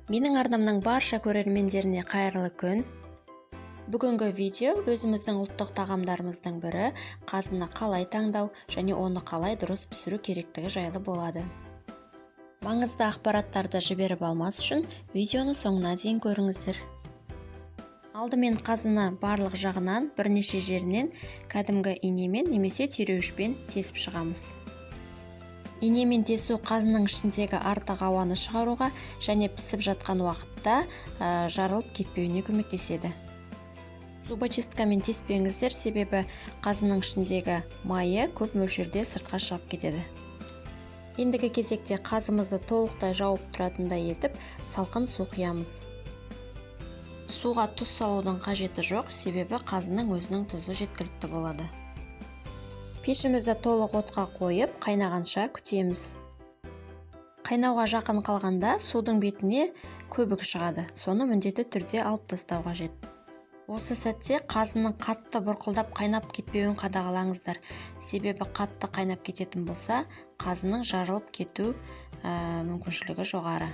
Менің арнамның барша көрермендеріне қайырлы күн. Бүгінгі видео өзіміздің ұлттық тағамдарымыздың бірі қазыны қалай таңдау және оны қалай дұрыс пісіру керектігі жайлы болады. Маңызды ақпараттарды жіберіп алмас үшін видеоны соңына дейін көріңіздер. Алдымен қазыны барлық жағынан, бірнеше жерінен кәдімгі инемен немесе түйреуішпен тесіп шығамыз. Инемен тесу қазының ішіндегі артық ауаны шығаруға және пісіп жатқан уақытта жарылып кетпеуіне көмектеседі. Зубочисткамен теспеңіздер, себебі қазының ішіндегі майы көп мөлшерде сыртқа шығып кетеді. Ендігі кезекте қазымызды толықтай жауып тұратындай етіп салқын су құямыз. Суға тұз салудың қажеті жоқ, себебі қазының өзінің тұзы жеткілікті болады. Пешімізді толық отқа қойып, қайнағанша күтеміз. Қайнауға жақын қалғанда судың бетіне көбік шығады, соны міндетті түрде алып тастау қажет. Осы сәтте қазының қатты бұрқылдап қайнап кетпеуін қадағалаңыздар, себебі қатты қайнап кететін болса, қазының жарылып кету мүмкіншілігі жоғары.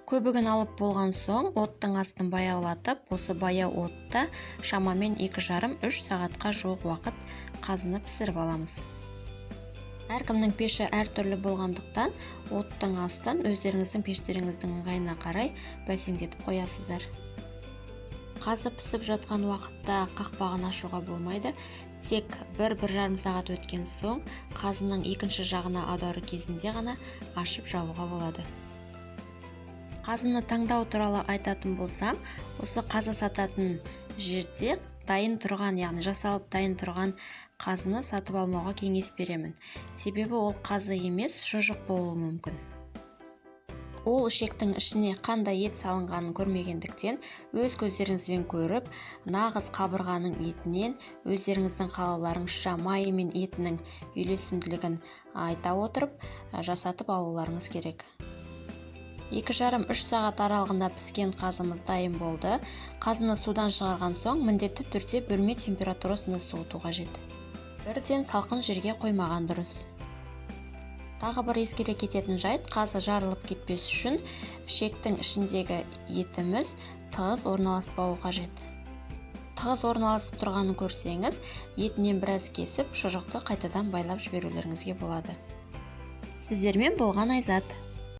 Көбігін алып болған соң оттың астын баяулатып, осы баяу отта шамамен 2,5-3 сағатқа жуық уақыт қазыны пісіріп аламыз. Әркімнің пеші әртүрлі болғандықтан, оттың астын өздеріңіздің пештеріңіздің ыңғайына қарай бәсеңдетіп қоясыздар. Қазы пісіп жатқан уақытта қақпағын ашуға болмайды. Тек 1-1,5 сағат өткен соң қазының екінші жағына аудару кезінде ғана ашып жабуға болады. Қазыны таңдау туралы айтатын болсам, осы қазы сататын жерде дайын тұрған, яғни жасалып дайын тұрған қазыны сатып алмауға кеңес беремін, себебі ол қазы емес, шұжық болуы мүмкін. Ол ішектің ішіне қандай ет салынғанын көрмегендіктен, өз көздеріңізбен көріп, нағыз қабырғаның етінен өздеріңіздің қалауларыңызша майы мен етінің үйлесімділігін айта отырып жасатып алуларыңыз керек. 2,5-3 сағат аралығында піскен қазымыз дайын болды. Қазыны судан шығарған соң міндетті түрде бөлме температурасында суыту қажет, бірден салқын жерге қоймаған дұрыс. Тағы бір ескере кететін жайт: қазы жарылып кетпес үшін ішектің ішіндегі етіміз тығыз орналаспауы қажет. Тығыз орналасып тұрғанын көрсеңіз, етінен біраз кесіп, шұжықты қайтадан байлап жіберулеріңізге болады. Сіздермен болған Айзат.